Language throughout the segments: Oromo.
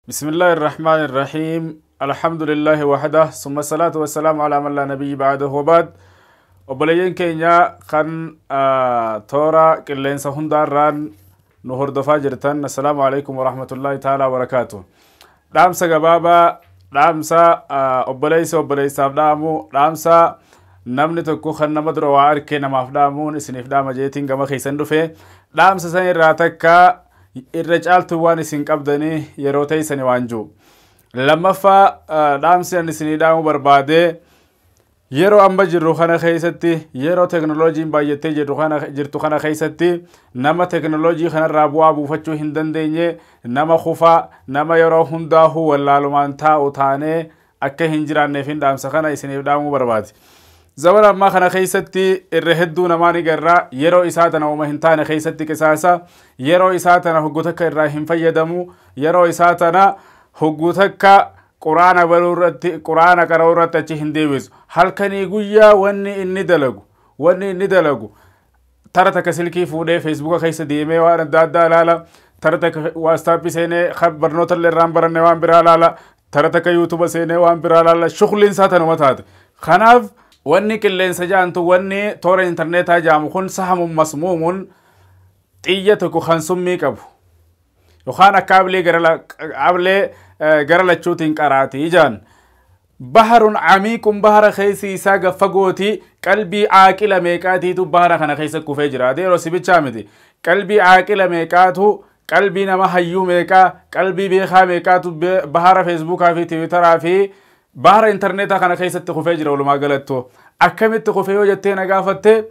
بسم الله الرحمن الرحيم. الحمد لله وحده، ثم الصلاة والسلام على من لا نبي بعده، وبعد. Obboleeyyan keenya kan toora qilleensa hundaarraan nu hordofaa jirtan, assalaamu alaikum warahmatullahi ta'ala wabarakaatu. Dhaamsa gabaabaa, dhaamsa obboleeysa obboleeysaaf dhaamu, dhaamsa namni tokko kan nama dura waa arkee namaaf dhaamuun isiniif dhaama jeetiin gama keessan dhufe. Dhaamsa san irraa takka, irra caaltu waan isin qabdanii yeroo teessani waan jiru. Lammaffaa, dhaamsi ani isinii dhaamuu barbaade, yeroo amma jirru kana keessatti, yeroo teknooloojiin baay'attee jirtu kana jirtu kana keessatti, nama teknooloojii kanarraa bu'aa buufachuu hin dandeenye, nama kufaa, nama yeroo hundaa'uu wallaalumaan taa'u taanee akka hin jiraanneef hin dhaamsa kana isiniif dhaamuu barbaade. Zamana ammaa kana keessatti irra hedduu namaa ni garraa yeroo isaa tana uuma hin taane keessatti qisaasa, yeroo isaa tana hogguu takka irraa hin fayyadamu, yeroo isaa tana hogguu takka Quraana baruu irratti, Quraana qara'uu irratti achi hin deebisu. Halkanii guyyaa wanni inni dalagu tara takka silkii fuudhee Feesbuuka keessa deemee waan adda addaa ilaala, tara takka WhatsAppii seenee barnoota illee irraan baranne waan biraa ilaala, tara takka YouTubea seenee waan biraa ilaala. Shughliin isaa tanuma taate. Kanaaf wanni qilleensa jaantu, wanni toora intarneetaa jaamu kun سهم مسموم, xiyya tokko kan summii qabu yookaan akka ablee gara lachuutiin qaraatii jaan. بحر عميق, bahara keessi isaa gaffagooti. Qalbii aaqila meeqaatiitu bahara kana keessa kufee jira? Adeeroo, sibichaa miti. Qalbii aaqila meeqaatu, qalbii nama hayyuu meeqaa, qalbii beekaa meeqaatu bahara Feesbuukaa fi Tiwiitaraa fi bahara intarneetaa kana keessatti kufee jira? Walumaa galattu akkamitti kufee yoo jettee na gaafatte,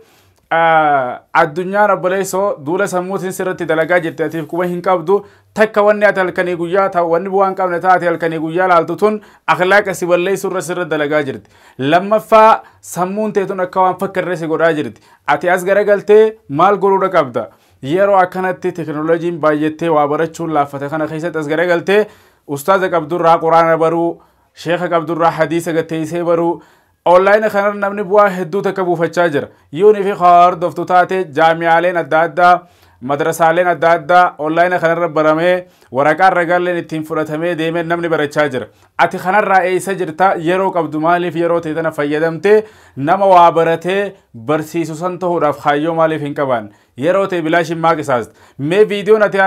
addunyaan, obboleessoo, duula sammuutiin sirratti dalagaa jirti. Atiif quba hin qabdu. Takka wanni ati halkanii guyyaa ta'u, wanni bu'aa hin qabne taate halkanii guyyaa laaltu tun akhlaaqa si balleessuu irra sirra dalagaa jirti. Lammaffaa, sammuun teetun akka waan fakkarree si godhaa jirti. Ati as garagaltee maal godhuudha qabda? Yeroo akkanatti teknooloojiin baay'attee waa barachuun laaffate kana keessatti as garagaltee ustaaza qabdurraa Quraana baruu, sheeka qabdurraa hadiisa gatteessee baruu. Onlaayina kanarra namni bu'aa hedduu takka buufachaa jira. Yoonii fi hordoftu taate, jaamiyaaleen adda addaa, madrasaaleen adda addaa onlaayina kanarra baramee, waraqaan ragaalleen ittiin fudhatamee deemee namni barachaa jira. Ati kanarraa eessa jirta? Yeroo qabdu maaliif yeroo ta'e tana fayyadamtee nama waa baratee barsiisu san ta'uudhaaf kaayyoo maaliif hin qabaan? Yeroo ta'e bilaashin maa qisaasta? Mee viidiyoon ati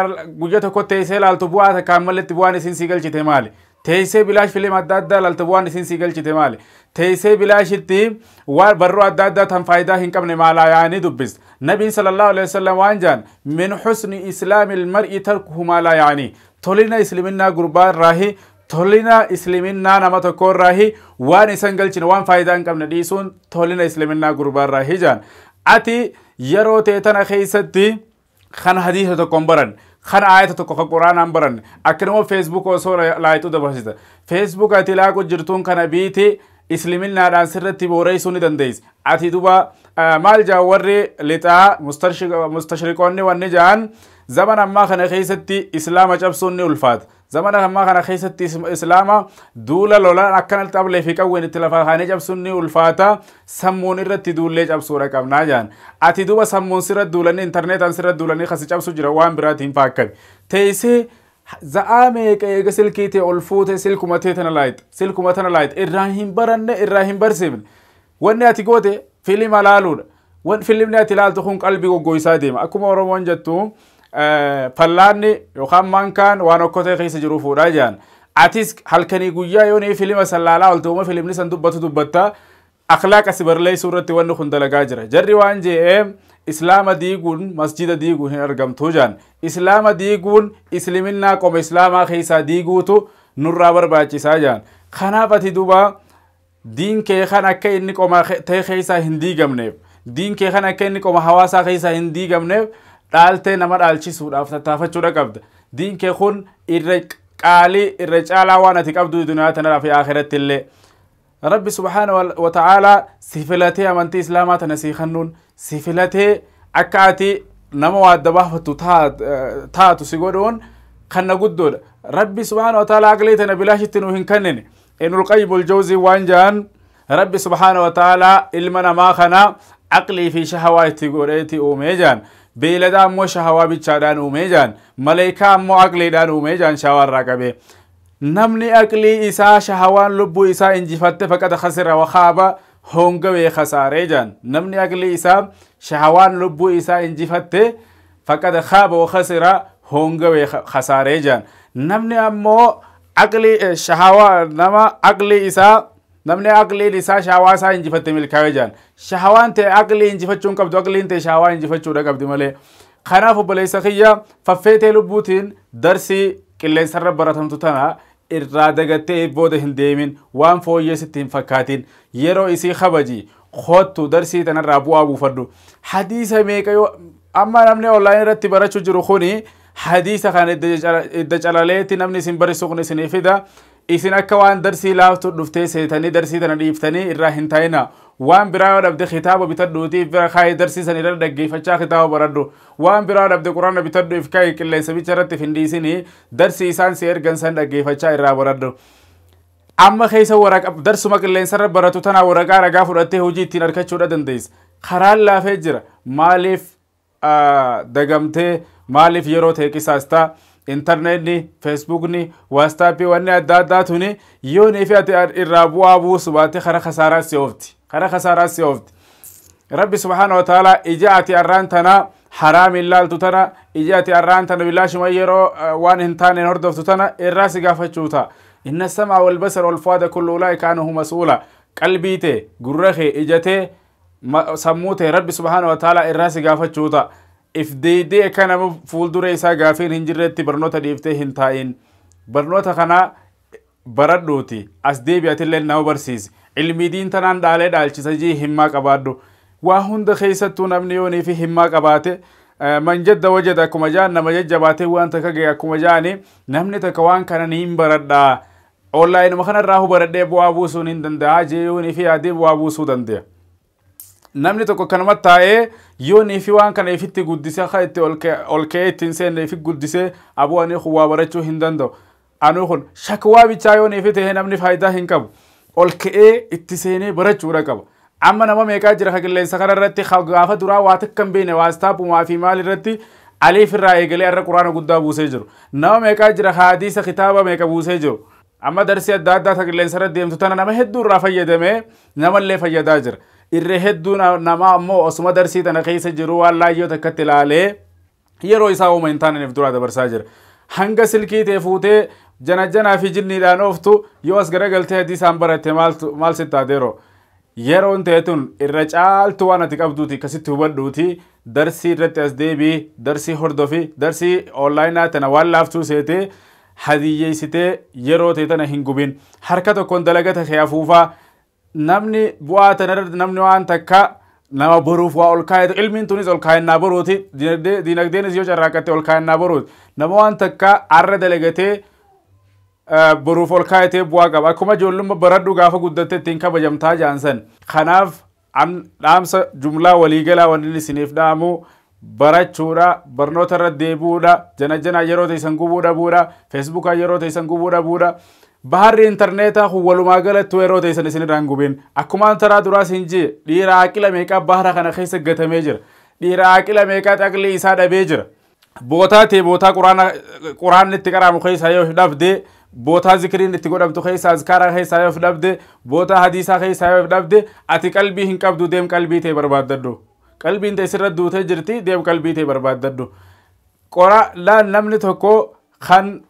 guyyaa tokko teessee ilaaltu bu'aa takkaan malletti bu'aan isin sii galchite maali? Teessee bilaash filim adda addaa ilaaltu bu'aan isin sii galchite maali? Teessee bilaashitti waan barruu adda addaa tan faayidaa hin qabne maalaa yaa'anii dubbista? Nabiin صلى الله عليه وسلم waan jaan: من حسن إسلام المرء تركه ما لا يعنيه. Tolina isliminnaa gurbaa irraahi, tolina isliminnaa nama tokko irraahi, waan isan galchine, waan faayidaa hin qabne dhiisuun tolina isliminnaa gurbaa irraahi jaan. Ati yeroo ta'e tana keessatti kan hadiisa tokko hin baranne, kan aayata tokko kan Quraanaan baranne, akkanuma Facebook osoo laayituu dabarsita. Facebook ati laaqu jirtuun kana biiti islaminaadhaan sirratti booreessuu ni dandeessi. Ati duba maal jaa? Warri lixaa, mustashriqoonni, wanni jaan, zaman ammaa kana keessatti Islaama cabsuun ni ulfaata. Zaman ammaa kana keessatti Islaama duula lolaan akkanatti ablee fi qawween itti lafaa kaanii cabsuun ni ulfaata. Sammuun irratti duullee cabsuudha qabnaa jaan. Ati duba sammuun sirra duulanii, intarneetaan sirra duulanii kasi cabsu jira, waan biraatiin faakkami. Teessee za'aa meeqa eega silkii ta'e ol fuute silkuma ta'e tana laayita, silkuma tana laayita, irraa hin baranne, irraa hin barsiifne. Wanni ati goote filima laaluudha. Wan filimni ati ilaaltu kun qalbii goggoisaa deema. Akkuma Oromoon jettu, fallaanni yookaan maankaan waan okkotee keessa jiru fuudhaa jiran. Atis halkanii guyyaa yoo ni filima san laalaa olte, uuma filimni san dubbatu dubbatta. Akhlaaqa si barleessuu irratti wanni kun dalagaa jira. Jarri waan je'ee, Islaama diiguun masjida diiguun hin argamtu jaan. Islaama diiguun isliminnaa qoma Islaamaa keessaa diiguutu nurraa barbaachisaa jaan. Kanaaf ati duba diin kee kan akka inni qoma ta'e keessaa hin diigamneef, diin kee kan akka inni qoma hawaasaa keessaa hin diigamneef, dhaaltee nama dhaalchisuudhaaf tattaafachuudha qabda. Diin kee kun irra qaalii, irra caalaa waan ati qabdu duniyaa tanarraa fi akhiratti illee. Rabbi سبحانه وتعالى si filatee amantii Islaamaa tana sii kennuun, si filatee akka ati nama waa adda baafattu taatu si godhuun kanna guddoodha. Rabbi سبحانه وتعالى aqlii tana bilaashitti nu hin kennine. Ibnul Qayyim ul-Jawzii waan jedhan, Rabbi سبحانه وتعالى ilma namaa kana aqlii fi shahawaa itti godheeti uumee jaan. Beeylada ammoo shahawaa bichaadhaan uumee jaan. Maleekaa ammoo aqliidhaan uumee jaan, shahawaa irraa qabee. Namni aqlii isaa shahawaan lubbuu isaa injifatte faqad khasira wa khaaba, hongawee khasaaree jaan. Namni aqlii isaa shahawaan lubbuu isaa injifatte faqad khaaba wa khasira, hongawee khasaaree jaan. Namni ammoo aqlii shahawaa nama aqlii isaa, namni aqliin isaa shahawaa isaa injifatte milkaa'ee jaan. Shahawaan ta'e aqlii injifachuu hin qabdu, aqliin ta'e shahawaa injifachuudha qabdi malee. Kanaaf obboleessa kiyya, faffeetee lubbuutiin darsii qilleensarra baratamtu tana irraa dagattee booda hin deemin, waan fooyyee sitti hin fakkaatin. Yeroo isii kabaji, kottu darsii tanarraa bu'aa buufadhu. Hadiisa meeqa yoo amma namni online irratti barachuu jiru kuni hadiisa kana idda calaleetti namni isin barisu kun isinii fida. Isin akka waan darsii laaftu dhuftee seetanii darsii tana dhiiftanii irraa hin taa'ina. Waan biraa yoo dhabde kitaaba bitadhuutii bira kaayee darsii san irra dhaggeeffachaa kitaaba baradhu. Waan biraa yoo dhabde quraana bitadhu, if kaayee qilleensa bicha irratti hin dhiisinii, darsii isaan si ergan san dhaggeeffachaa irraa baradhu. Amma keessa waraqa darsuma qilleensarra baratu tana waraqaa ragaa fudhattee hojii ittiin argachuudha dandeessa. Karaan laafee jira. Maaliif dagamtee, maaliif yeroo ta'e qisaastaa? Intarneetni, feesbuukni, waastaappii, wanni adda addaa tuni yoo fi ati irraa bu'aa buusu baate kara kasaaraa si oofti, kara kasaaraa si oofti. Rabbi subhaana wa ta'ala ija ati arraan tana haraam hin laaltu tana, ija ati arraan tana bilaashuma yeroo waan hin taaneen hordoftu tana irraa si gaafachuu ta'a. Inna samaa wal basar wal fuada kullu ulaa'ika anhu mas'uula. Qalbii tee, gurra kee, ija tee, sammuu tee Rabbi subhaana wa ta'ala irraa si gaafachuu ta'a. If deeydee akka nama fuuldura isaa gaafiin hin jirretti barnoota dhiiftee hin taa'in. Barnoota kana baradhuuti as deebi'atillee nama barsiisi. Ilmii diin tanaan dhaalee dhaalchisa jii himmaa qabaadhu. Waa hunda keessattuu namni yoonii fi himmaa qabaate, man jadda wajada akkuma jaan, nama jajjabaatee waan takka ga'e akkuma jaani, namni takka waan kana niin baradhaa, onlaayinuma kanarraa baradhee bu'aa buusuun hin danda'a jee yoonii fi yaadee bu'aa buusuu danda'a. Namni tokko kanuma taa'ee yoonii fi waan kana ifitti guddisee akka itti ol ka'ee ittiin seenne ifi guddisee, aboo ani kun waa barachuu hin danda'u. Anu kun shakwaa bichaa yoonii fi ta'ee namni faayidaa hin qabu. Ol ka'ee itti seenee barachuudha qaba. Amma nama meeqaa jira ka qilleensa kana irratti gaafa duraa waa takka hin beekne waastaapumaa fi maal irratti aliif irraa eegalee har'a quraana guddaa buusee jiru. Nama meeqaa jira ka hadiisa kitaaba meeqa buusee jiru. Amma darsii adda addaa ta qilleensa irra deemtu tana nama hedduu irraa fayyadamee namallee fayyadaa jira. Irree hedduu nama ammoo osuma darsii tana keessa jiru waan laayyoo takkatti ilaalee yeroo isaa uuma hin taaneef duraa dabarsaa jira. Hanga silkii ta'e fuutee jana janaa fi jinniidhaan ooftu yoo as garagaltee hadiisaan baratte maal sitti taateeroo? Yeroon ta'e tun irra caaltu waan ati qabduuti akkasitti hubadhuuti, darsii irratti as deebii, darsii hordofi, darsii onlaayinaa tana waan laaftuu seetee hadiyyeessitee yeroo ta'e tana hin gubin. Harka tokkoon dalagata kee afuufaa namni bu'aa tanarra namni waan takka nama boruuf waa ol kaayatu, ilmiin tunis ol kaayannaa boruuti, diinagdeenis yoo carraaqqatte ol kaayannaa boruuti. Nama waan takka arra dalagatee boruuf ol kaayatee bu'aa qaba. Akkuma ijoollummaa baradhu, gaafa guddatte ittiin kabajamtaa jaansan. Kanaaf dhaamsa jumlaa waliigalaa wanni isiniif dhaamu barachuudha, barnoota irra deebi'uudha, jana janaa yeroo teessan gubuu dhabuudha, feesbuukaa yeroo teessan gubuu dhabuudha. Baharri intarneetaa kun walumaa galatti yeroo teessan isinirraa hin gubin. Akkuma taraa duraas hin jee, dhiira aqila meeqaa bahara kana keessa gatamee jira. Dhiira aqila meeqaa aqlii isaa dhabee jira. Bootaa ta'e bootaa quraanni itti qaraamu keessaa yoo dhabde, bootaa zikiriin itti godhamtu keessaa, azkaaraa keessaa yoo dhabde, bootaa hadiisaa keessaa yoo dhabde, ati qalbii hin qabdu, deem qalbii ta'e barbaaddadhu. Qalbiin ta'e sirra duutee jirti, deem qalbii ta'e barbaaddadhu. Qora laan namni tokko kan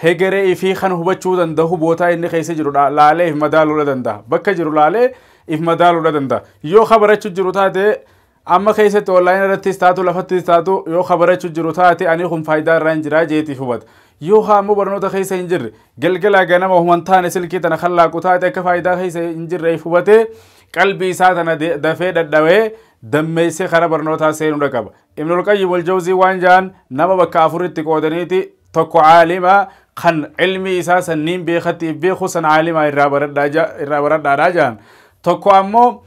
hegeree fi kan hubachuu danda'u bootaa inni keessa jiru laalee if madaaluudha danda'a. Bakka jiru laalee if madaaluudha danda'a. Yoo kabarachuu jiru taate, amma keessatti onlaayinii irrattis taatu lafattis taatu, yoo kabarachuu jiru taate ani kun faayidaa irraa hin jiraa jeetiif hubata. Yoo ammoo barnoota keessa hin jirre, galgala ganama human taane silkii tana kan laaqu taate, akka faayidaa keessa hin jirre if hubatee qalbii isaa tana dafee dhadhawee dammeessee karaa barnootaa seenuudha qaba. Ibnul Qayyim wal Jawzii waan jaan, nama bakka afuritti qoodaniiti, tokko caalima kan ilmi isaa sanniin beekatti if beeku san caalima irraa baradhaadhaa jaan. Tokko ammoo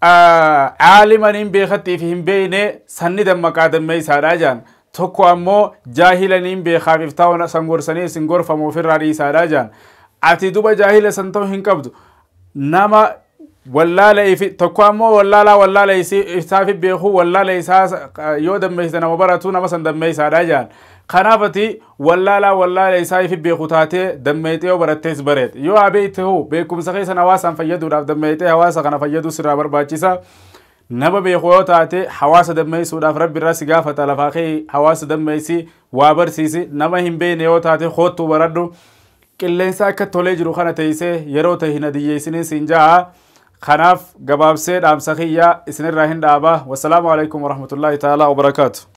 caalima niin beekatti if hin beekne sanni dammaqaa dammeessaadhaa jaan. Tokko ammoo jaahila niin beekaaf if taa'u san gorsanii isin gorfamu ofirraa dhiisaadhaa jaan. Ati duba jaahila san ta'uu hin qabdu. Nama wallaala ifi tokko ammoo wallaalaa wallaala isaafi beeku, wallaala isaa yoo dammeessite nama baratu nama san dammeessaadhaa jaan. Kanaaf ati wallaalaa wallaala isaa ifi beeku taatee dammeexee yoo barattees bareed. Yoo abeeyte hoo beekumsa keessan hawaasaan fayyaduudhaaf dammeexee hawaasa kana fayyaduu sirraa barbaachisa. Nama beeku yoo taate hawaasa dammeessuudhaaf Rabbi irraa si gaafata, lafaa kee hawaasa dammeessi, waa barsiisi. Nama hin beekne yoo taate koottuu baradhu. Qilleensa akka tolee jiru kana teessee yeroo ta'e hin adiyyeessiniin siin ja'a. Kanaaf gabaabsee dhaamsa kiyyaa isinirraa hin dhaaba. Wassalaamu alaikum warahmatullaahi ta'ala wabarakaatu.